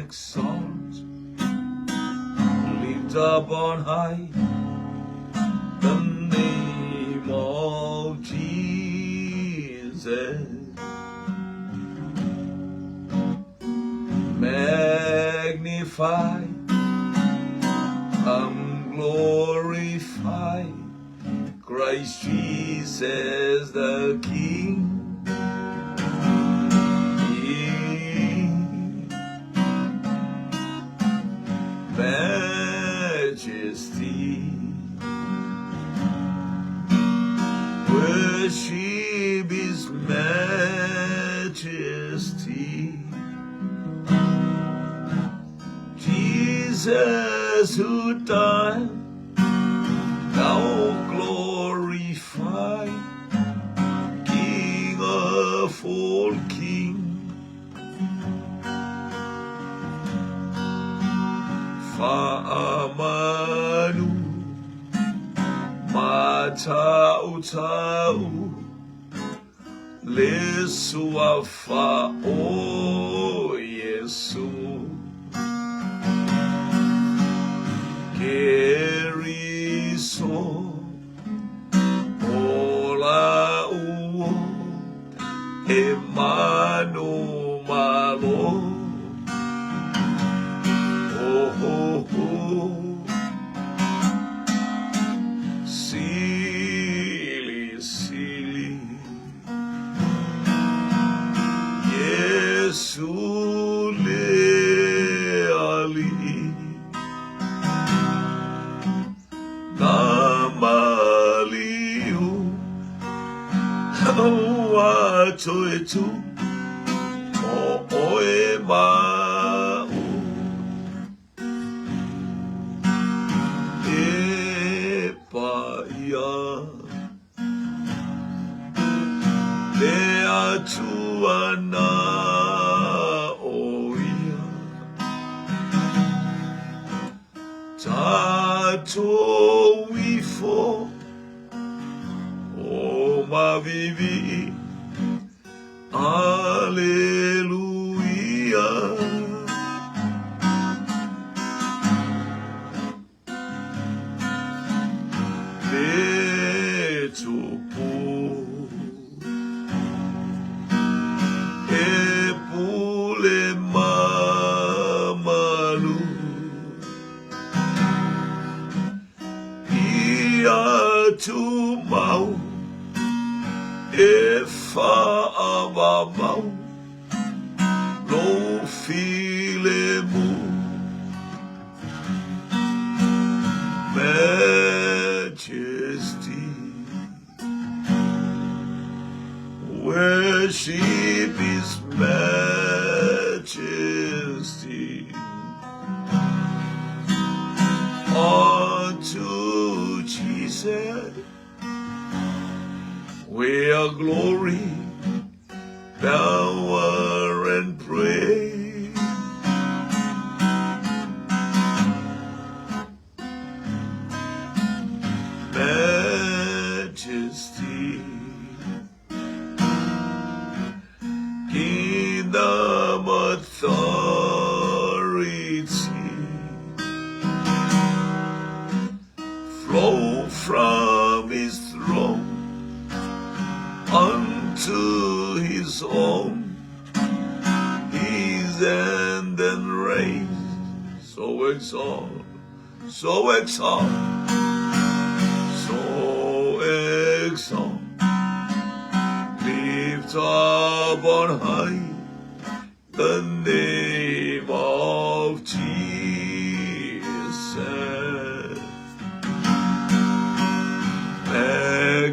Exalt, lift up on high the name of Jesus. Magnify and glorify Christ Jesus the King. Majesty, worship His majesty. Jesus who died, now glorified, King of all kings. Fa'amanu Mata'uta'u Le Suafa o Iesu Keriso Ola Uo E Manu Malo Oh, oh, oh. Sili, sili Iesu le Alii Na maliu Ua toe tu O oe ma'u E paia Le Atua na o ia Tatou ifo o mavivi Aleluia. Le tupu e pule mamalu Ia tumau e faavavau lou filemu. Majesty, worship His majesty. Unto Jesus we are glory, power, and praise. Majesty, kingdom authority, flow from his throne unto his own, his end and race. So exalt, so exalt, so exalt, lift up on high the name of Jesus.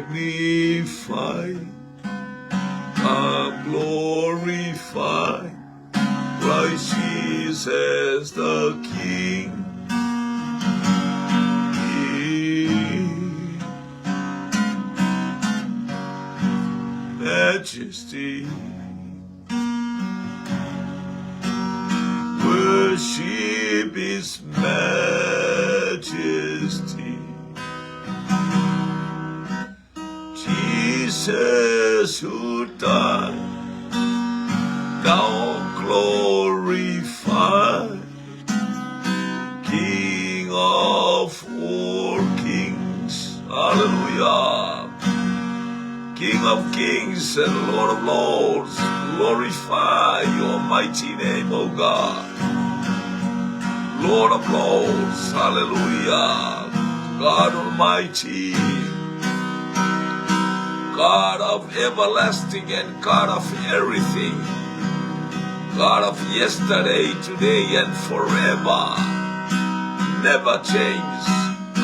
Magnify, glorify Christ Jesus the King. Majesty, worship His majesty. Jesus who died, now glorified. of all kings. Hallelujah. King of kings and Lord of lords, glorify your mighty name, O God. Lord of lords, hallelujah. God Almighty, God of everlasting and God of everything, God of yesterday, today, and forever, never change.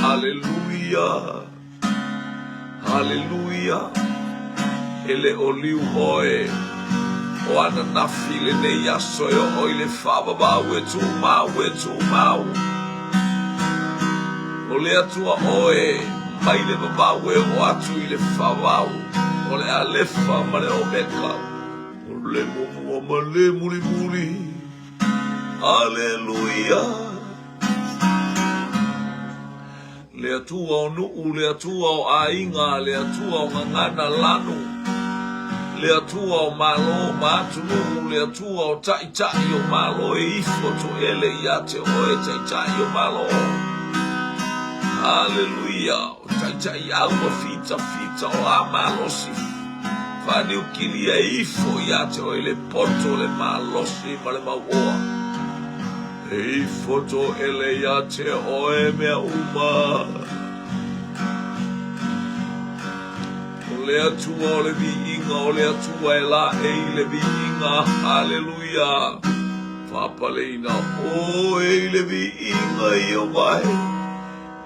Hallelujah. Hallelujah. E le o liu oe o ananafi lenei aso e oo i le faavavau e tumau e tumau. O le Atua oe mai le vavau e oo atu i le faavavau, o le Alefa ma le Omeka, o le muamua ma le mulimuli. Aleluia! Le Atua o nuu, le Atua o aiga, le Atua o gagana lanu, le Atua o Malo ma atunuu, le Atua o Ta'ita'i o Malo e ifo to'ele ia te oe Ta'ita'i o Malo. Haleluia! O Ta'ita'i au ma fitafita o a malosi faaniukilia e ifo ia te oe le poto, le malosi ma le mauoa. E ifo toʻele ia te oe mea uma. O le Atua o le viiga, o le Atua e laei i le viiga. Haleluia! Faapaleina oe i le viiga i o vae,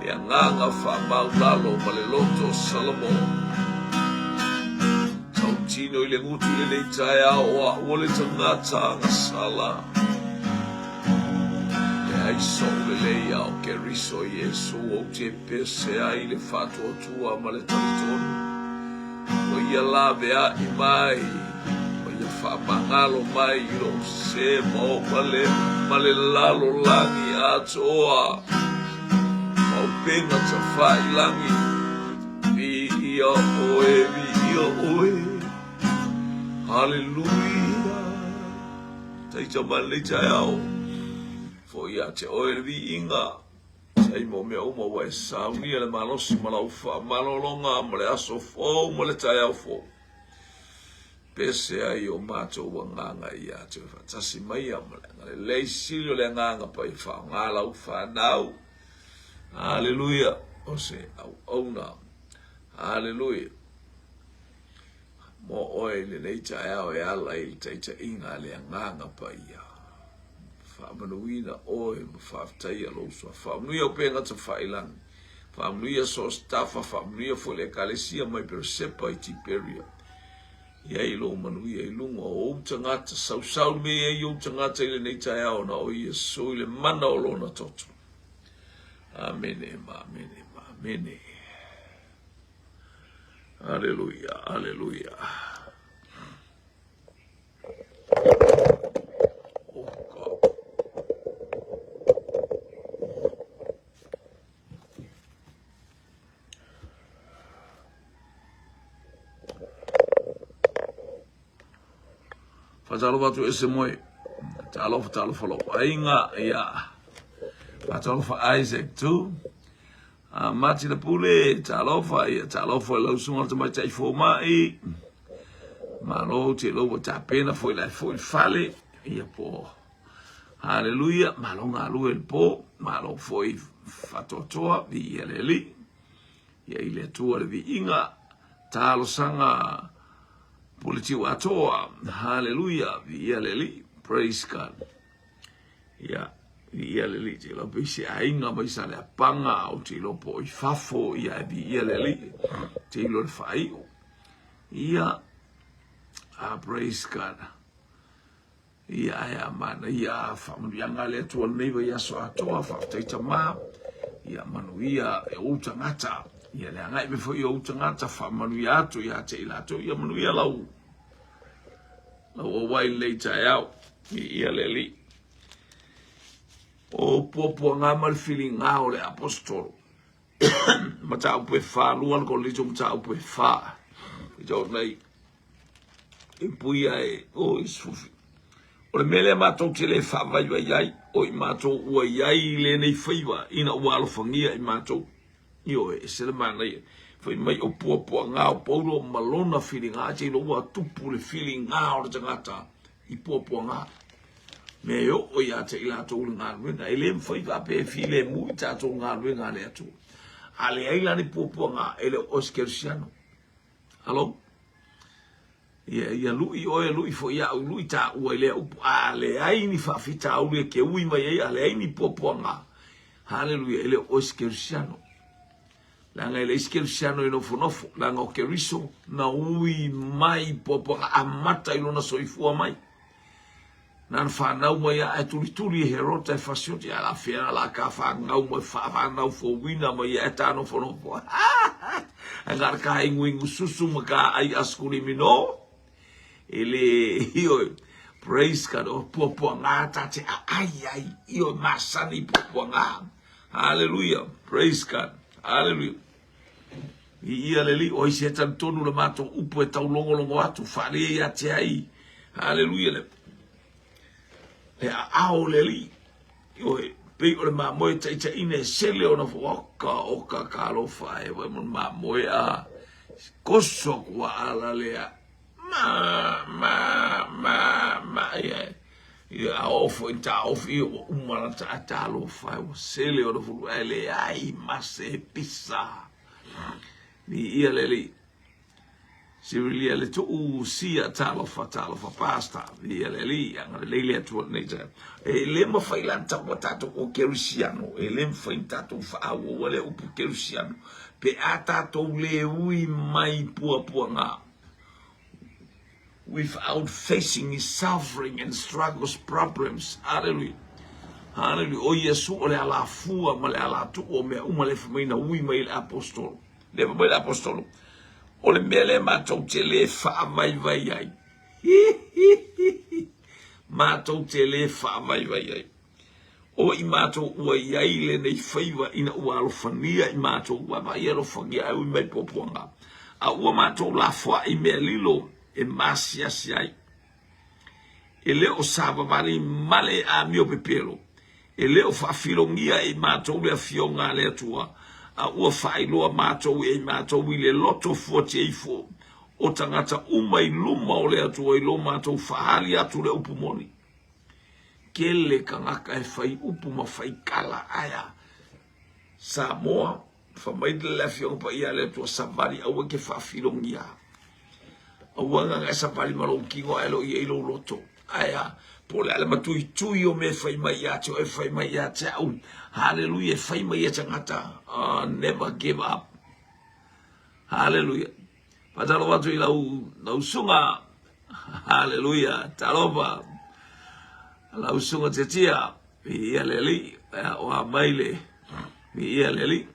le agaga faamaulalo ma le loto o Salomõ. Tautino i le gutu i lenei taeao o a'u o le tagata agasala. Leai so'u lelei a o Keriso Iesu ou te pese ai i le faatuatua ma le talitonu. Ua ia lavea'i mai, ua ia faamagalo mai i lo'u sē ma ou ma le lalolagi atoa. Ma upega tafailangi. Viia oe, viia oe. Haleluia. Taita mai lenei taeao. Foi ia te oe le viiga. Sai mo mea uma ua e saunia le malosi ma lau faamalologa ma le aso fou ma le taeao fou. Pese ai o matou agaga ia te oe faatasi maia ma le agalelei sili o le agaga paia faaaoga lau fanau. Haleluia. O se auauna. Haleluia. Mo oe i lenei taeao e ala i le taitaiga a le Agaga Paia. Faamanuina oe ma faafetaia lou suafa. Faamanuia upega tafailangi. Faamanuia so o se tafa, faamanuia foi le Ekalesia mai Peresepa i Tiperia. I ai lou manuia i luga o ou tagata, sausau le mea i ai ou tagata i lenei taeao na o Iesu i le mana o lona toto. Amene ma amene ma amene. Aleluia, aleluia. Oh God. Faatalofa atu ese moe. Talofa, talofa lou aiga, ia. Faatalofa Isaac tu. A Mati le Pule, talofa, ia talofa i lau susuga le tamaitai fomai. Malo te lou ua tapena foi la e foi i le fale, ia po. Haleluia, malo galue le po, malo foi faatoatoa, viia le Alii. Ia i le Atua le viiga, talosaga Pule tiu atoa, haleluia, viia le Alii, praise God. Ia, viia le Alii, te iloa pei se aiga mai Saleapaga, ou te iloa po o i fafo, ia e viia le Alii, te iloa le faaiu. Ia, ah, praise God. Ia, ae a manaia faamanuiaga a le Atua lenei vaiaso atoa, faafetai Tama, ia manuia e ou tagata, ia le agai mai foi o ou tagata, faamanuia atu ia te i latou, ia manuia lau lau auai lenei taeao, viia le Alii. O puapuaga ma le filiga o le Aposetolo. Mataupu e 4, 2 Korinito mataupu e 4. I tau nei, e puia e o i sufi. O le mea lea matou te le faavaivai ai, o i matou ua i ai lenei faiva ina ua alofagia i matou. Ioe, e ese le manaia. Fai mai o puapuaga o Paulo ma lona filiga, seiloga ua tupu le filiga o le tagata i puapuaga. Mea e oo ia te i latou le galuega. E le mafai faapea e filemu i tatou galuega a le Atua. A leai la ni puapuaga, e le o oe se kerisiano. Alo? Ia, ia lui oe, lui foi au, lui tāua i lea upu. A leai ni faafitauli e ke ui mai ai, a leai ni puapuaga. Haleluia, e le o oe se kerisiano. Leaga e leai se kerisiano e nofonofo, leaga o Keriso na ui mai puapuaga amata i lona soifua mai. Nana whanau mai a e tulituli e Herota e fasioti a la fea la ka whangau mai whanau fouina mai e tā nofonofo. Ai ngā ka ingu ingu susu ma ka ai askulimi no. E le io praise God o puapua ngā tā te a ai ai io masani puapua ngā. Hallelujah. Praise God. Hallelujah. I ia le li, oi se talitonu le matou upu e taulogologo atu, faale ia te ai. Haleluia le, le aao le alii. Ioe, pei o le mamoe taitaiina e sele ona oka oka talofa e wai mo le mamoe a koso aku a ala lea. Ma, ma, ma, ma, ia, ia a oo foi taofi ia ua uma la ta talofa e ua sele ona fulu ae leai ma se pisa. Viia le Alii. Sirilia le tuu sia talofa talofa pastor. Viia le Alii. Agalelei le Atua lenei taeao. E le mafai la ona taua tatou o Kerisiano. E le mafai ona tatou faaauaua le upu Kerisiano pe a tatou le ui mai puapuaga. Without facing his suffering and struggles problems. Hallelujah. Hallelujah. O Iesu o le alafua ma le alatuʻu o mea uma le fai mai na ui mai le apostolo. Le fai mai le apostolo. O le mea lea matou te le faavaivai ai. Hi, hi, hi, hi. Matou te le faavaivai ai. O i matou ua i ai lenei faiva ina ua alofania i matou, ua vaai alofagia ai ui mai puapuaga, a ua matou lafoai mea lilo e maasiasi ai. E le o savavali ma le amio pepelo, e le o faafilogia e i matou le Afioga a le Atua, a ua faailoa matou e i matou i le loto fuatia ifo o tagata uma i luma o le Atua i lo matou faaali atu le upu moni. Tele tagata e fai upu ma fai tala aea Samoa fa mai le afioga paia a le Atua savali aua ke faafilogia aua gaga e savali ma lou tino ae lo i ai lou loto aea po o le a le matuitui o mea e fai mai ia te oe fai mai ia te au haleluia e fai mai e tagata never give up haleluia Faatalofa atu i lau, lau usuga. Haleluia. Talofa. Lau usuga tiatia. Viia le Alii. O a mai le, viia le Alii.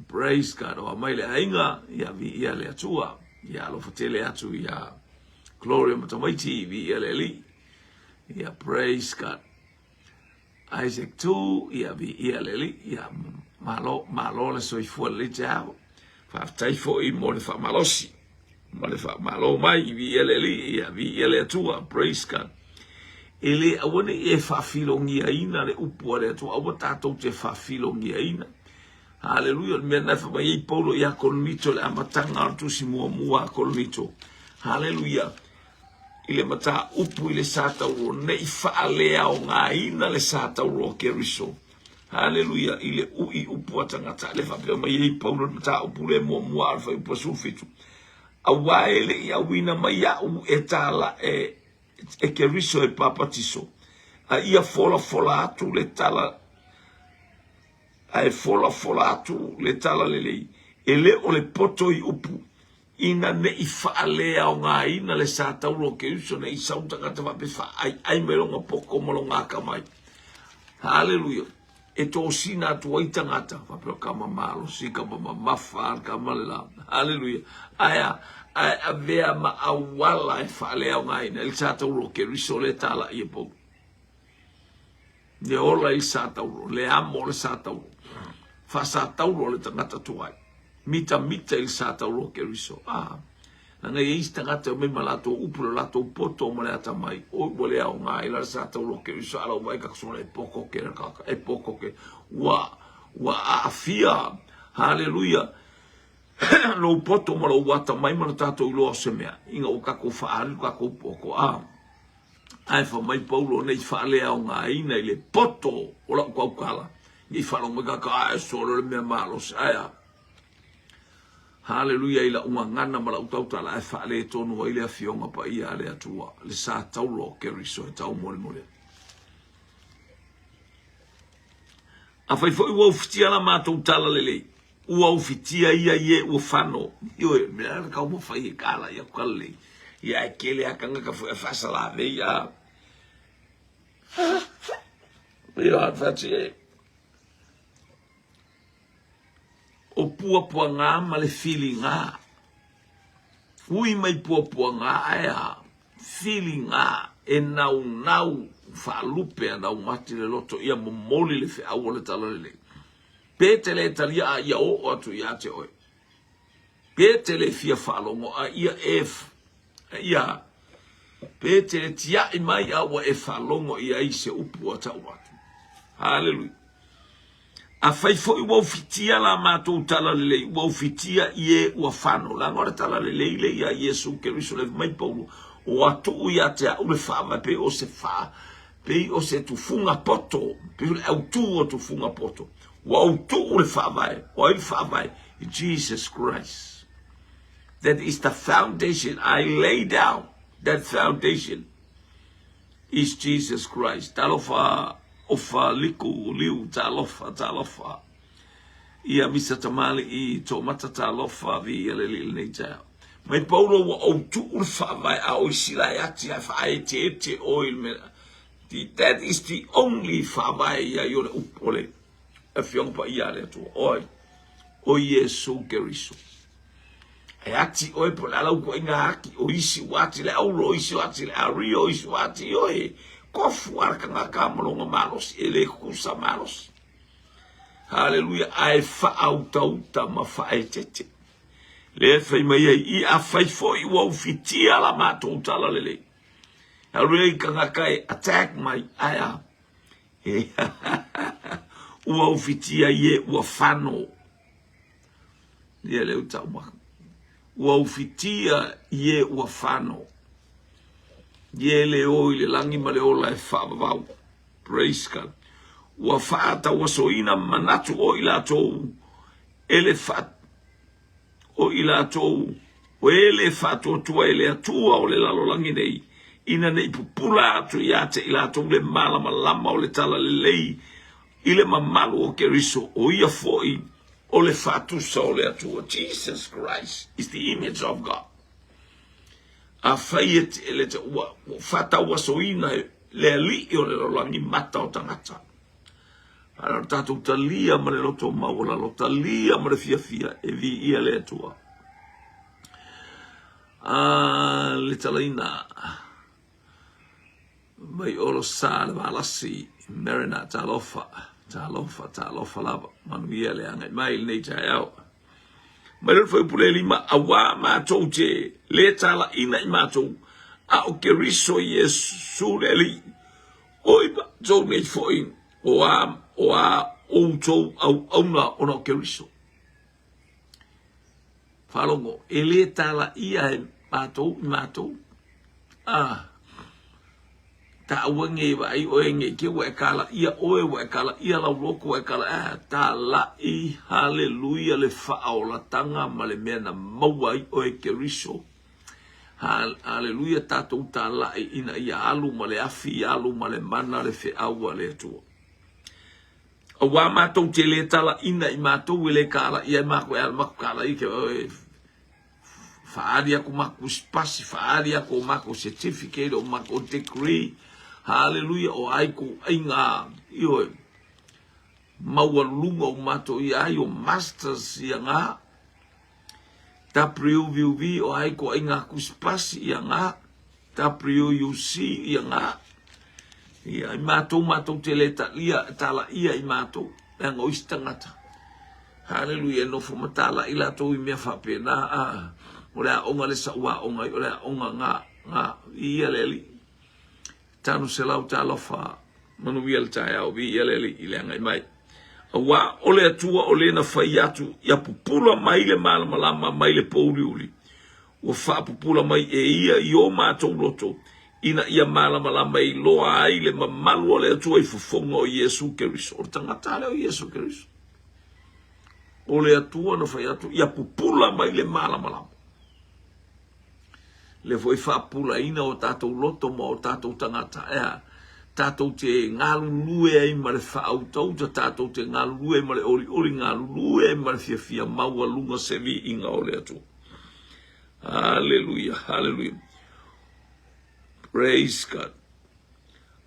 Praise God. O a mai le aiga. Ia viia le Atua. Ia alofa tele atu ia Gloria ma tamaiti. Viia le Alii. Ia praise God. Isaac Tu, ia viia le Alii, ia malo, malo le soifua lelei taeao. Faafetai foi mo le faamalosi ma le faamalo mai, viia le Alii, ia viia le Atua, praise God. E le aua ne i e faafilogiaina le upu a le Atua, aua tatou te faafilogiaina. Haleluia, o le mea lena e fai mai ai Paulo ia Korinito, le amataga o le tusi muamua a Korinito. Haleluia. I le mataupu i le sa tauro, ne i faaleaogaina le sa tauro o Keriso. Haleluia, i le ui upu a tagata, le faapea mai ai Paulo le mataupu le muamua a le fuaiupu 17. Auā e le i auina mai au e tala e, e Keriso e papatiso, a ia folafola atu le tala ae folafola atu le tala lelei, e le o le poto i upu, Ina ne i faaleaogaina le sa tauro o Keriso, ne i sau tagata faapea faaaiai mai lona poto ma lona akamai. Haleluia! E tosina atu ai tagata, faapea o kama malosi, kama mamafa, kama le la. Haleluia! Ae a? Ae avea ma auala e faaleaogaina ai le sa tauro o Keriso lea e talai e Paulo. Le ola i le sa tauro, le amo o le sa tauro. Faasatauro le tagata tuai. Mitamita i le sa tauro o Keriso. Ah. Leaga e i ai isi tagata e omai ma latou upu i lo latou poto ma le atamai, oi ua le aoga ai la le sa taulo o Keriso a lau vaai ka sola e poko ke le kaka, e poko ke ua ua aafia. Haleluia! Lou poto ma lou atamai ma lo tatou iloa o se mea, ina ua tatou faaali lo tatou poto, a. Ae fai mai Paulo, Ne i faaleaogaina i le poto o lau tautala, ne i faalogo mai tagata, ae solo le mea malosi, ae a? Haleluia i lau gagana ma lau tautala ae faaletonu ai le Afioga Paia a le Atua, le sa taula o Keriso e taumolimoli atu. Afai foi ua ufitia la matou tala lelei, ua ufitia ia i e ua fano. Ioe, mea le taumafai e kala ia tala lelei. Ia ae kele a tagata foi a faasalavei a. Ia, fati e. O puapuagā ma le filigā. Ui mai puapuagā ae a filigā e naunau faalupe a naumati le loto ia momoli le feau o le Talalelei. Pe te le talia a ia oo atu ia te oe. Pe te le fia faalogo a ia e ia pe te le tiai mai a ua e faalogo i ai se upu a tau atu. Haleluia. Afai foi ua ufitia la matou talalelei, ua ufitia i e ua fano. Leaga o le talalelei lea ia Iesu Keriso le mai Paulo, ua tuu ia te au le faavae pei o se fa, pei o se tufuga poto, pei o le autu o tufuga poto. Ua ou tuu le faavae, o ai le faavae? Jesus Christ. That is the foundation. I lay down that foundation. Is Jesus Christ. Talofa ofa liku liu talofa talofa ia Misa Tamalii Tomata talofa viia le Alii i lenei taeao. Mai Paulo ua ou tuu le faavae a o isi la e ati ae faaeteete oe i le mea the that is the only faavae ia i o le upu o le Afioga Paia a le Atua o ai? O Iesu Keriso. E ati oe po o le a lau ituaiga ati, o isi ua ati le auro, o isi ua ati le aria, o isi ua ati oe. Kofu a le tagata ma lona malosi, e le tutusa malosi. Haleluia, ae faautauta ma faaeteete. Lea e fai mai ai, i afai foi ua ufitia la matou talalelei. Alu ai tagata e attack mai, ae a? Ua ufitia i e ua fano. Ia lea ua tau mai. Ua ufitia i e ua fano. I e le o i le lagi ma le ola e faavavau. Praise God. Ua faatauasoina manatu o i latou e le fa o i latou o e le faatuatua e le Atua o le lalolagi nei, ina ne i pupula atu ia te i latou le malamalama o le talalelei i le mamalu o Keriso, o ia foi o le faatusa o le Atua. Jesus Christ is the image of God. Afai e te, le, ua, ua faatauasoina e le Alii o le lalolagi mata o tagata. A o tatou talia ma le loto maualalo, talia ma le fiafia e viia le Atua. A le talaina mai olo sa le valasi Marina talofa, talofa, talofa lava. Manuia le agai mai i lenei taeao. Mai le fuaiupu le lima, auā matou te le talaina i matou, a o Keriso Iesu le Alii, o i matou nei foi o a, o a outou auauna ona o Keriso. Faalogo, e le talaia e matou i matou. Ah, taua nei vaai oe nei te ua e kalaia oe, ua e kalaia lau loto, ua e kala, ah, talai, haleluia le faaolatanga ma le mea na maua ai oe Keriso. Haleluia tatou talai ina ia alu ma le afi, alu ma le mana le feau a le Atua. Auā matou te le talaina i matou e le kalaia ai matou e ala matou kalaia ke oe faali aku matou spasi faali aku o matou certificate o matou degree haleluia o ai kou aiga ioe maualuluga o matou ia ai o masters ia nga WVV o ai kou aiga kusipasi ia nga WUC ia ngā. Ia, i mātou, mātou te le talia, talaia i mātou, leaga o isi tagata. Haleluia, e nofo matala i latou i mea faapena, a. O le aoga lea sa ou aoga ai, o le aoga ga, ga, viia le Alii. $800 talofa, manuia le taeao, viia le Alii i le agai mai. Aua o le Atua o le na fai atu ia pupula mai le malamalama mai le pōuliuli, ua faapupula mai e ia i o matou loto, ina ia malamalama e iloa ai le mamalu o le Atua i fofoga o Iesu Keriso. O le tagata lea o Iesu Keriso. O le Atua na fai atu ia pupula mai le malamalama. Le foi faapupulaina o tatou loto ma o tatou tagata. Ea, tatou te galulue ai ma le faautauta, tatou te galulue ai ma le olioli, galulue ai ma le fiafia maualuga se viiga o le Atua. Haleluia, haleluia. Praise God.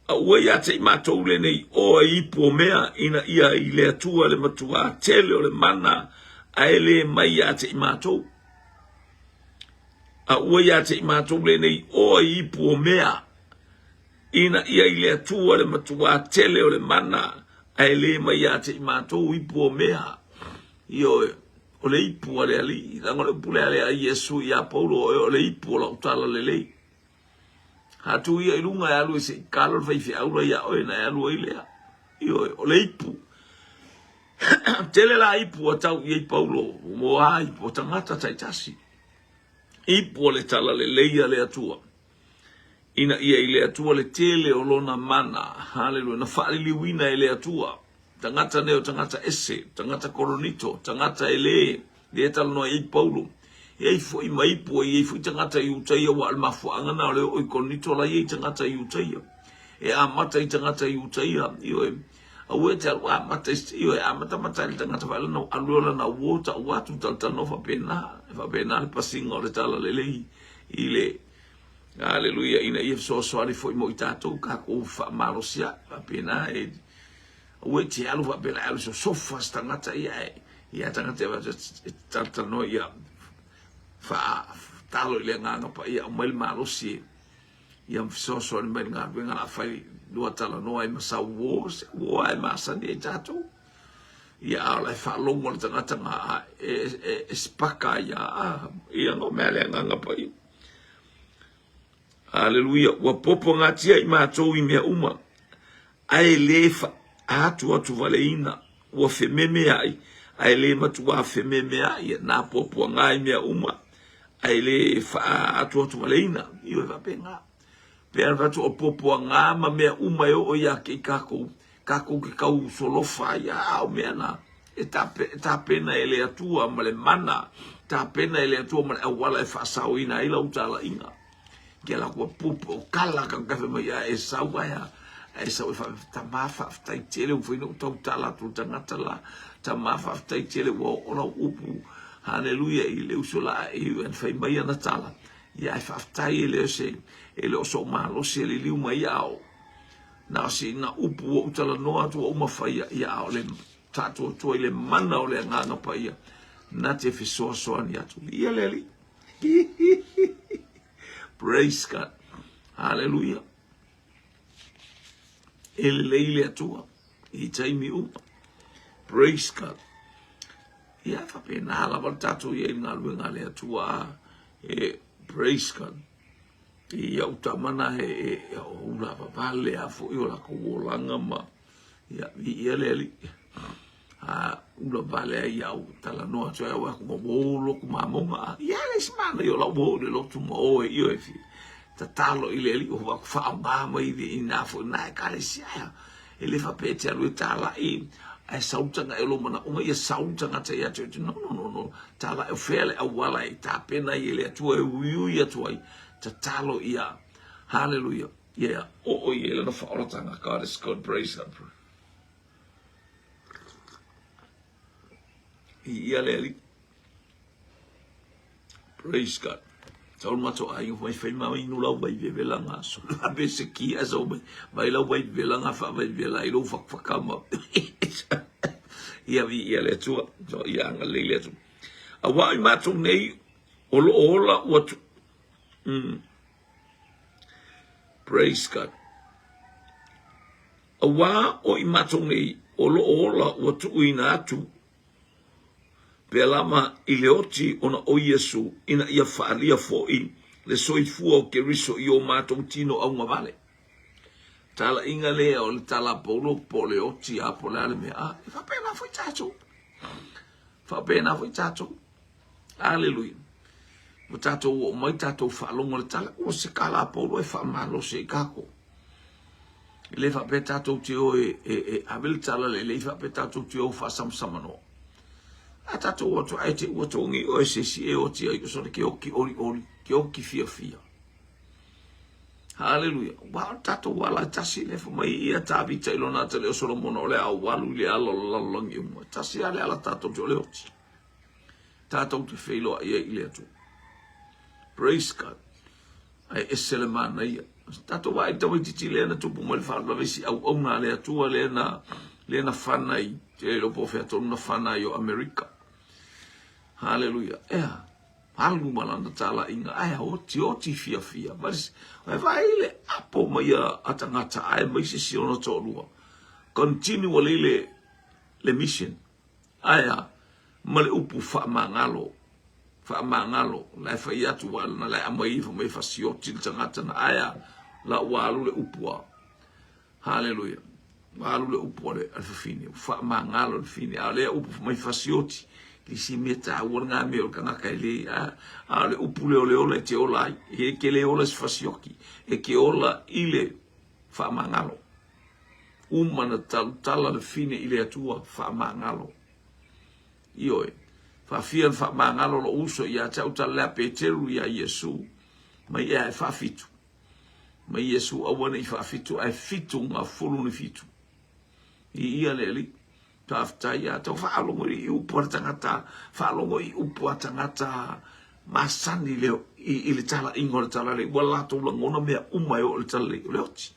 A ua ia te i matou lenei oa i ipu o mea, ina ia i le Atua le matuā tele o le mana, ae le mai ia te i matou. A ua ia te i matou lenei oa i ipu o mea, ina ia i le Atua le matuā tele o le mana, ae le mai ia te i matou ipu o mea. Ioe, o le ipu a le Alii, leaga o le upu lea a Iesu ia Paulo, o le ipu o lau tala lelei. A tuu ia i luga e alu e se i kalo le faifeau la ia oe na e alu ai lea. Ioe, o le ipu. Tele la ipu a tau i ai Paulo, mo a ipu o tagata taitasi. Ipu o le tala lelei a le Atua. Ina ia i le Atua le tele o lona mana, haleluia, na faaliliuina e le Atua. Tagata nei o tagata ese, tagata Koronito, tagata e le Lea e talanoa ai Paulo, e ai foi ma ipu, e i ai foi tagata Iutaia, aua o le mafuaaga lena o le oo i Korinito la e i ai tagata Iutaia. E amata i tagata Iutaia, ioe, aua e te alu amata i, ioe, amatamata ai le tagata faale na alu e lana uo tau atu talatalanoa faapena, e faapena le pasiga o le talalelei i le Aleluia, ina ia fesoasoani foi mo i tatou, kakou faamalosiai, faapena e Aua e te alu faapea e alu sosofa se tagata ia e ia tagata e talatalanoa ia faatalo i le agaga paia aumai le malosi e ia fesoasoani mai le galuega la fai lua talanoa ai ma sau uo se uo ai masani ai tatou ia a o la e faalogo le tagata ga e, e, e spaka ia a ia no mea le agaga paia. Aleluia, ua popogatia i matou i mea uma ae le atuatuvaleina, ua fememeai, ae le matuā fememeai, na puapuaga i mea uma, ae le faaatuatuvaleina. Ioe, faapena. Pe ana fai atu o puapuaga ma mea uma e oo ia te i tatou, tatou te tau solofa ai, a o mea na, e tapena e le Atua ma le mana, tapena e le Atua ma le auala e faasaoina ai lau talaiga. Kia la kua pupu o kala ka kafe mai a e sau ai a e sau e fa tama faafetai tele ua fai na tau tala atu tagata la tama faafetai tele ua oo lau upu haleluia i le uso la e iu fai mai ana tala ia e faafetai e le o se e le o sou malosi e liliu mai ia o na o se na upu ua ou talanoa atu ua uma faia ia a o le faatuatua i le mana o le agaga paia na te fesoasoani atu ia le Alii. Praise God. Hallelujah. E lelei le Atua i taimi uma. Praise God. Ia faapena lava le tatou i ai i le galuega a le Atua. E, praise God. I au tama na e, e, e o ula vale a foi o lakou olaga ma ia viia le Alii. A ula vale ai au talanoa atu ai au aku ma uo loku mamoga a ia le isi manaia o lau uo i le lotu ma oe ioe e fia tatalo i le Alii o aku faaaoga mai i ina foi na ekalesia ea e le faapea e te alu e talai ae sau le tagata o lou manaoga ia sau le tagata ia te oe no no no no talai o fea le auala e tapena ai e le Atua e uiui atu ai tatalo ia haleluia ia oo i ai lana faaolatanga God is good praise God. Ia le Alii. Praise God. Tau mato ai mai fai mai inu lau vai vevela nga so la be se ki a so mai vai lau vai vevela nga fa vai vevela i lou fakafaka ma ia vi ia le Atua so ia anga lei le Atua. Aua i matou nei o lo o ola ua tu Praise God. Aua o i matou nei o lo o ola ua tuuina atu. Pea lava i le oti ona o Iesu ina ia faaalia foʻi le soifua o Keriso i o matou tino augavale. Talaiga lea o le tala a Paulo po o le oti a po o le a le mea, a e faapena foi tatou. Faapena foi tatou. Aleluia. Ua tatou oo mai tatou faalogo le tala, ua se tala a Paulo e faamalosi ai tatou. E le faapea tatou te o e, e, e ave le tala le lei faapea tatou te o faasamsamanoa. A tatou o atu ae te ua togi oe se isi e oti ai o sole ke oki oli oli, ke oki fia fia. Haleluia. Ua o tatou ala e tasi le fai mai ia Tavita i lona atalii o Solomona o le a ou alu i le ala o le lalolagi uma. Tasi lava le ala tatou te o le oti. Tatou te feiloai ai i le Atua. Praise God. Ae ese le manaia. Tatou vaai i le tamaitiiti lea na tupu mai le faalavelave i si auauna a le Atua lea na lea na fana i te le iloa po o fea tonu na fana ai o Amerika. Haleluia. Ea. Alu ma lana talaiga, ae oti oti fiafia. Ae vaai le apo mai a tagata ae mai se isi ona toalua. Continually le, le mission. Ae a, ma le upu faamagalo, faamagalo, la e fai atu wa na la e aumai ifo mai fasioti le tagata na ae a, la ua alu le upu a. Haleluia. Ua alu le upu a le, a le fafine, ua faamagalo le fine. A o lea upu mai fasioti, le isi mea taua lena mea o le tagata e le, a, a o le upu lea o le ola e te ola ai. E ke le ola i se fasioki, e ke ola i le faamagalo. Uma na talutala le fine i le Atua, faamagalo. Ioe. Faafia na faamagalo lou uso ia te au tala lea Peteru ia Iesu, mai ea e faafitu. Mai Iesu aua ne i faafitu ae fitu gafulu ni fitu. I ia le Alii. Faafetai a tau faalogo i upu a le tagata, faalogo i upu a tagata masani le, i, i le talaiga o le talalelei. Ua latou lagona mea uma e oo i le talalelei o le oti.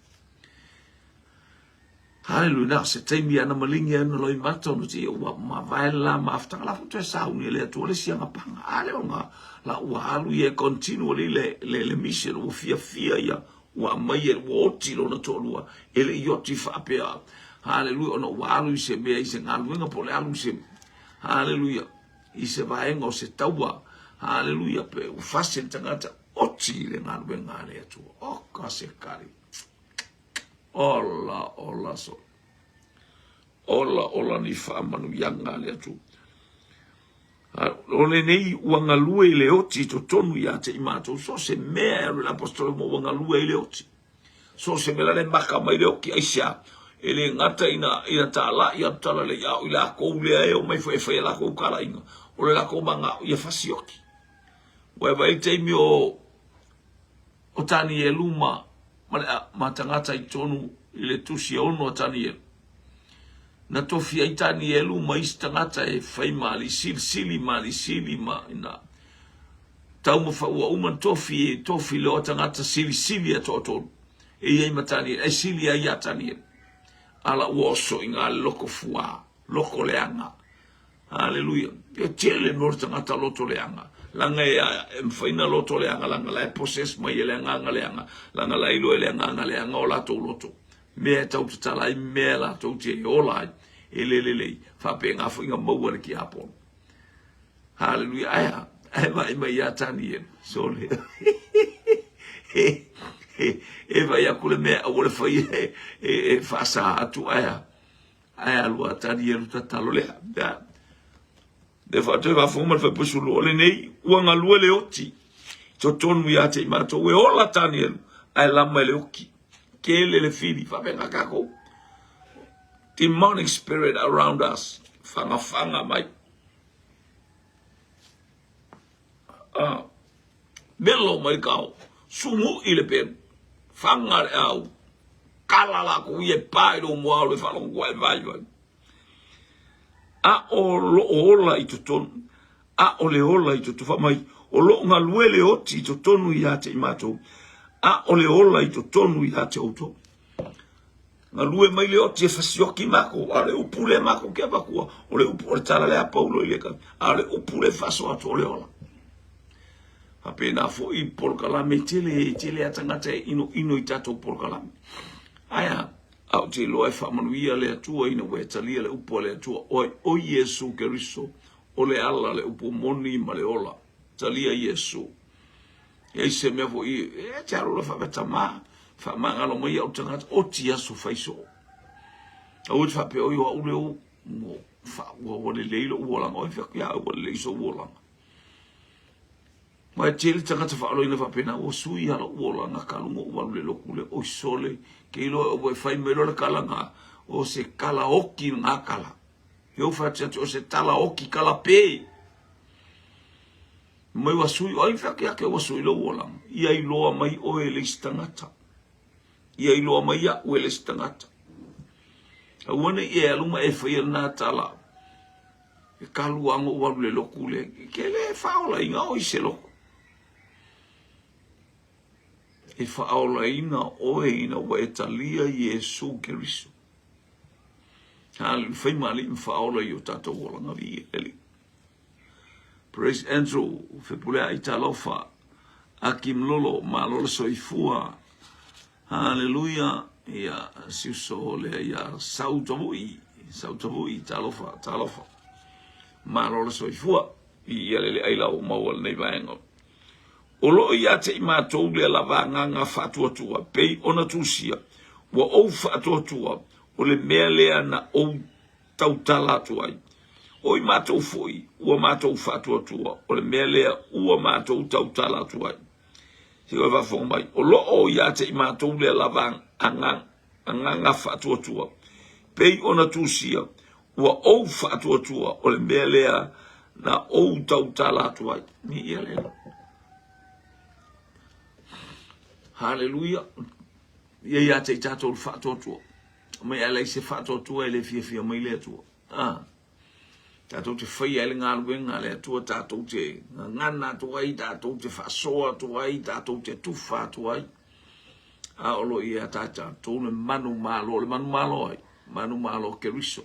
Haleluia, na o se taimi ana maligi ai ona loimata ona te ua mavae le la mafutaga la foi toe sauni e le Atua le isi agapaga. A lea ona la ua alu ia e continually le, le, le mission ua fiafia ia ua aumai e ua oti lona toalua e le i oti faapea. Haleluia, ona ua alu i se mea i se galuega po o le alu i se haleluia i se vaega o se taua. Haleluia, pe ua fasi le tagata oti i le galuega a le Atua. Oh, ka se kari. Ola, ola so. Ola, ola ni faamanuiaga a le Atua. O lenei ua galue i le oti i totonu ia te i matou. So se mea e alu i le apostolo mo ua galue i le oti. So se mea la le maka mai le oki aisea. E le gata ina, ina tālai atu tala le iao i lakou lea e o mai foi e fai a lakou talaiga. O le lakou magao ia fasi oki. Ua e vaai i le taimi o o Tanielu ma, ma, le, ma tagata i totonu i le tusi e ono a Tanielu. Na tofi ai Tanielu ma isi tagata e fai ma alii silisili ma alii sili ma ina taumafa ua uma na tofi e tofi loa tagata silisili a toatolu e i ai ma Tanielu, e sili ai iā Tanielu. Ala ua oso i ngā loko fuā, loko leaga. Haleluia. E tele mo le tagata loto leaga. Laga e, e mafai na loto leaga, laga la e possess mai e le agaga leaga, laga la iloa e le agaga leaga o latou loto. Mea e tau tatala ai, mea e latou te ola ai, e le lelei, faapena foi na maua le tiapolo. Haleluia. Ae a, ae vaai mai ia Tanielu. Sole. e vai aku le mea aua le fai e, e, e faasa atu ae a. Ae alu a Tanielu tatalo lea. Lea. Le faatoe faafofoga ma le faipusulu o lenei ua galue le oti. Totonu ia te i matou e ola Tanielu ae lama e le oki. Kele le fili faapena tatou. Demonic spirit around us. Fagafaga mai. Ah. Melo mai kao, sumuʻi le pelu, faga le au, kala lakou ia e pa i lou mua le faalogo e vaivai. A o loo ola i totonu, a o le ola i totonu, fai mai, o loo galue le oti i totonu ia te i matou, a o le ola i totonu ia te outou. Galue mai le oti e fasioki makou, a o le upu lea makou ke avatua, o le upu o le tala lea a Paulo i le ka, a o le upu lea faasoa atu o le ola. Faapena foi polokalame e tele, e tele a tagata e inoino i tatou polokalame. Ae a, a ou te iloa e faamanuia le Atua ina ua e talia le upu a le Atua, oi, o Iesu Keriso, O le ala, le upu moni ma le ola. Talia Iesu. E ai se mea foi, e te alu la faapea tama, faamagalo mai au tagata, oti aso fai soo. Aua te faapea oi o au le ou, ua ua lelei lou olaga, oi fea ia ua lelei sou olaga. Ma e tele tagata faaloina faapena, ua sui a lou olaga talu ona ou alu i le lotu lea, oi sole, ke iloa ua e fai mai loa le tala na, o se tala oti lena tala. E ou fai atu o se tala oti tala pe. Mai ua sui, o ai fea ke ake ua sui lou olaga. Ia iloa mai oe e le isi tagata. Ia iloa mai iaʻu e le isi tagata. Aua ne i e alu ma e faia lena tala. E talu lava ona ou alu i le lotu lea, ke le faaolaina oe i se lotu. E faaolaina oe ina ua e talia Iesu Keriso. Haleluia, fai ma alii ma faaola i o tatou olaga viia le Alii. Praise Andrew, Fepuleai talofa, Aki Mlolo, malo le soifua. Haleluia, ia si uso lea ia Sau Tavui, Sau Tavui, talofa, talofa. Malo le soifua, viia le le aila o maua lenei vaega. O lo o ia te i matou lea lava agaga faatuatua, pei ona tusia, ua ou faatuatua, o le mea lea na ou tautala atu ai. O i matou foi, ua matou faatuatua, o le mea lea ua matou tautala atu ai. Se i faafofoga mai, o lo o ia te i matou lea lava agaga faatuatua, pei ona tusia, ua ou faatuatua, o le mea lea na ou tautala atu ai. Ni ia lea. Haleluia. Ia ia te i tatou le faatuatua. Mai a leai se faatuatua e le fiafia mai le Atua. Ah. Tatou te faia ai le galuega a le Atua, tatou te gagana atu ai, tatou te faasoa atu ai, tatou te tufa atu ai. A o lo o ia tatou le manumalo, le manumalo ai, manumalo Keriso.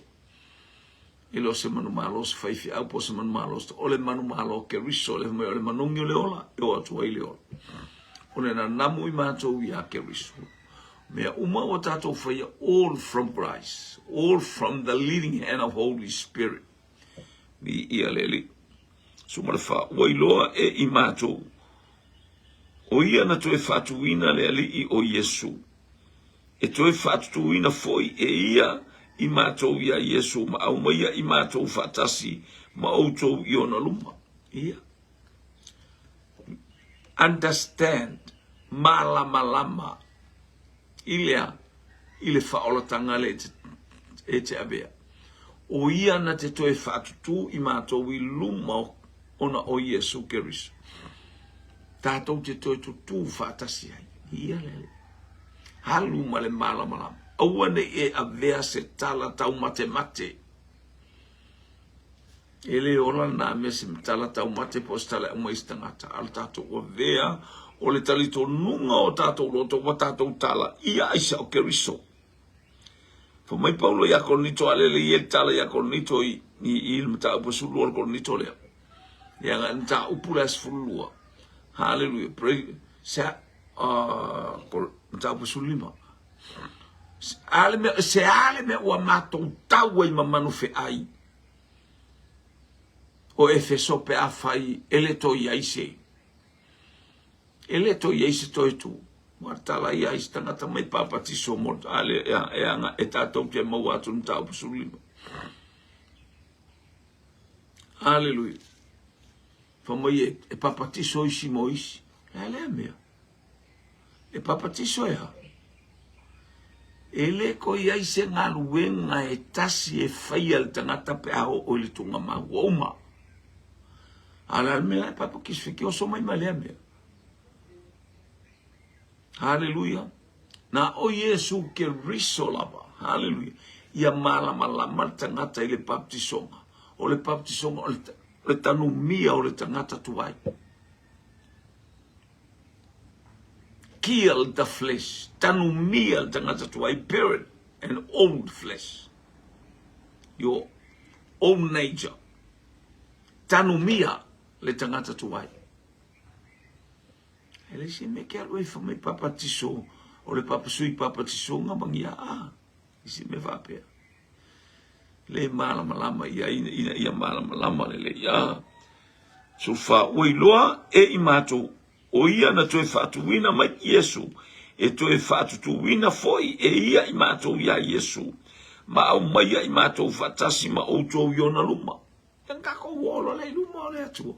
E le o se manumalo se faifeau po o se manumalo se, o le manumalo Keriso, le mai o le manogi o le ola, e oo atu ai le ola. O le nanamu i matou iā Keriso. Mea uma ua tatou faia all from Christ, all from the leading hand of Holy Spirit. Viia le Alii. Suma le fa, ua iloa e i matou, o ia na toe faatuina le Alii o Iesu, e toe faatutuina foi e ia i matou iā Iesu ma aumaia i matou faatasi ma outou i ona luma. Ia. Understand, malamalama i le a? I le faaolatanga lea e te avea. O ia na te toe faatutū i matou i luma ona o Iesu Keriso. Tatou te toe tutū faatasi ai. Ia le Alii. Alu ma le malamalama. Aua ne i e avea se tala taumatemate. E le ola lena mea se tala taumate po o se tala e aumai i se tagata, a o le tatou avea o le talitonuga o tatou loto ua tatou tala ia aisa o Keriso. Fai mai Paulo ia Korinito, a lele ia le tala ia Korinito i, i, i le mataupu e 12 o le Korinito lea. Ia nga mataupu lea 12. Hallelujah. Pray, se, uh, mataupu 15. A le mea, se a le mea ua matou tau ai ma manufeai o Efeso pe afai e le toe i ai se e le toe i ai se toe tu. Ua tala ia i se tagata mai papatiso mo a le e aga e tatou te maua atu le mataupu 15. Aleluia. Fai mai e, e papatiso isi mo isi. Le a lea mea. E papatiso e a? E le toe i ai se galuega e tasi e faia le tagata pe a oo i le tuugamau. Ua uma. A o le a le mea e papatiso e oso mai ma lea mea. Haleluia. Na o Iesu Keriso lava. Haleluia. Ia malamalama le tagata i le baptisoga. O le baptisoga o le tanumia o le tagata tuai. Kill the flesh, tanumia le tagata tuai, bury an old flesh, your old nature. Tanumia le tagata tuai. E le se mea ke alu ai fai mai papatiso, o le papa sui papatiso nga mangia a. I se mea faapea. Le malamalama ia ina ina ia malamalama lelei. A 14, ua iloa e i matou, o ia na toe faatuina mai Iesu, e toe faatutuina foi e ia i matou iā Iesu, ma aumaia i matou faatasi ma outou i ona luma. Ia tatou o loa lea i luma o le Atua.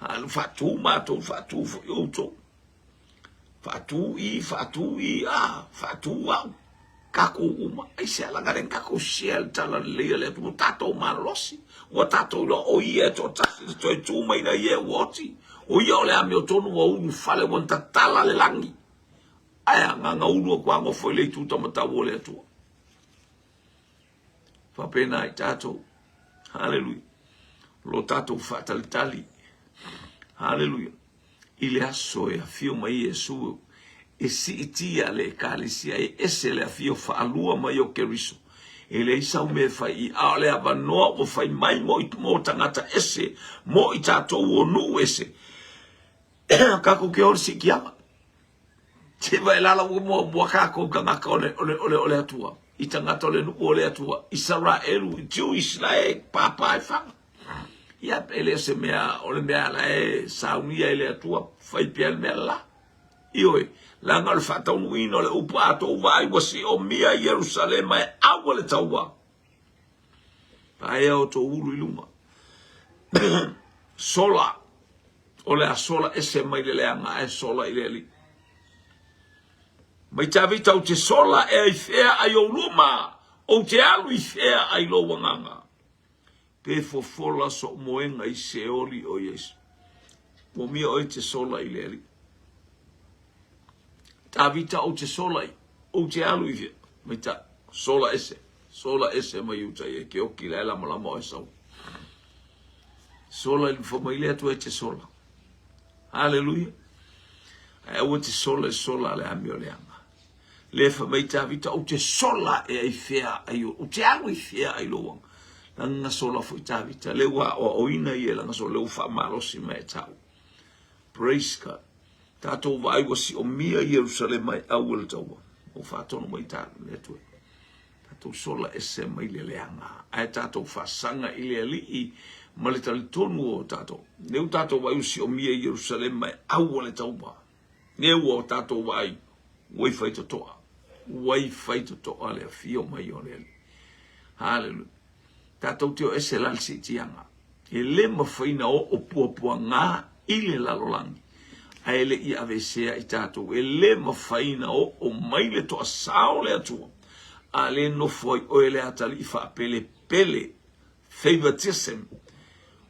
A faatu matou, faatu foi outou. Faatu i, faatu i, a, faatu au. Tatou uma, aisea laga le tatou share le tala lelei a le Atua, ua tatou malolosi, ua tatou iloa o ia e toatasi le toe tu mai na ia ua oti, o ia o le amiotonu ua ulu fale ua tatala le lagi. Ae agaga ulu aku a nofo i le itu tamatau o le Atua. Faapena i tatou. Haleluia. Lo tatou faatalitali. Haleluia. I le aso e afio mai Iesu e siitia le Ekalesia e ese le afio faalua mai o Keriso. E leai sau mea e fai i a o le avanoa ua fai mai mo i mo tagata ese, mo i tatou o nuu ese. Kakou ke o le siitiaga. Se vai lala ua mua mua kakou tagata o le o le o le o le Atua. I tagata o le nuu o le Atua. Isaraelu, Jewish la e pāpā e faga. Ia, e le o se mea, o le mea la e saunia e le Atua, fai pea le mea la. Ioe, leaga o le faataunuuina o le upu a tou vaai ua siomia Ierusalema e aua le taua. Paea o tou ulu i luma. Sola, o le a sola ese mai le leaga ae sola i le Alii. Mai Tavita ou te sola ea i fea ai ou luma, ou te alu i fea ai lou agaga. Pe fofola so'u moega i Seoli o Iesu. Ua mia oe te sola i le Alii. Tavita ou te sola i, ou te alu i fea? Maita, sola ese, sola ese mai uta i e ke oki la e lamalama oe sau. Sola i fa mai le atu e te sola. Haleluia. Ae aua te sola i sola a le amio leaga. Le fai mai Tavita, ou te sola ea i fea ai ou te alu i fea ai lou aga. Lana sola foi Tavita, le ua aoaoina ia lana sola, le ua faamalosi mai e tau. Praise God. Tatou vaai ua siomia Ierusalema e au e le taua. Ua faatonu mai ta le Atua. Tatou sola ese mai le leaga, ae tatou faasaga i le Alii ma le talitonu o tatou. Le ua tatou vaai ua siomia Ierusalema e au e le taua. Lea ua tatou vaai, ua i faitotoa, ua i faitotoa le afio mai o le Alii. Haleluia. Tatou te o ese la le siitiaga. E le mafai na oo puapuaga i le lalolagi, ae le i aveesea i tatou. E le mafai na oo mai le toasā o le Atua, a le nofo ai oe le atalii faapelepele, favoritism,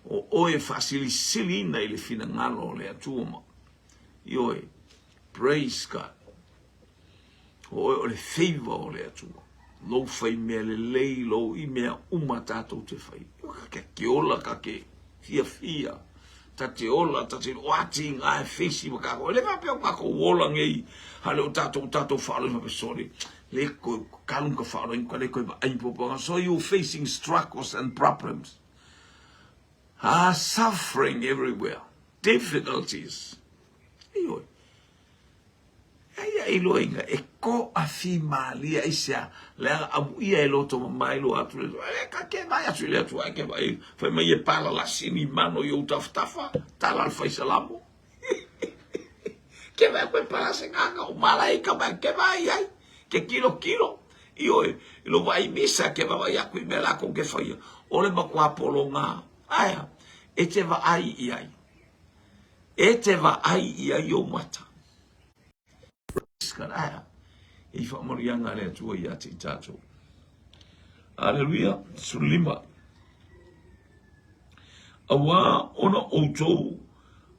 o oe e faasilisiliina i le finagalo o le Atua ma Ioe, praise God. O oe o le favor o le Atua. Lou fai mea lelei, lou i mea uma tatou te fai. Ka ke ke ola, ka ke fiafia. Ta te ola, ta te o ati ngā e feisi ma kako. E le faapea o kākou ola ngei, hale o tātou, tātou whaalo i mapesori. Le ko, kalung ka whaalo i ka le koe vaai popoanga. So you facing struggles and problems. Ah, suffering everywhere. Difficulties. Ioe. Aia i loa inga e ko a fi malia i sea leaga amuia e loto mamae loa atu le e ka ke vai atu i le Atua e ke vai fai mai e pala lasini mano i ou tafatafa tala le fai salamo ke vai koe pala se nganga o malaika mai ke vai ai ke kilo kilo ioe i lo vai misa ke vai aku i mea lākou ke whaia o le makuā polongā aea e te vaai i ai e te vaai i ai ou mata. Praise God. Aea i faamanuiaga a le Atua ia te i tatou. Aleluia. 15. Auā ona outou,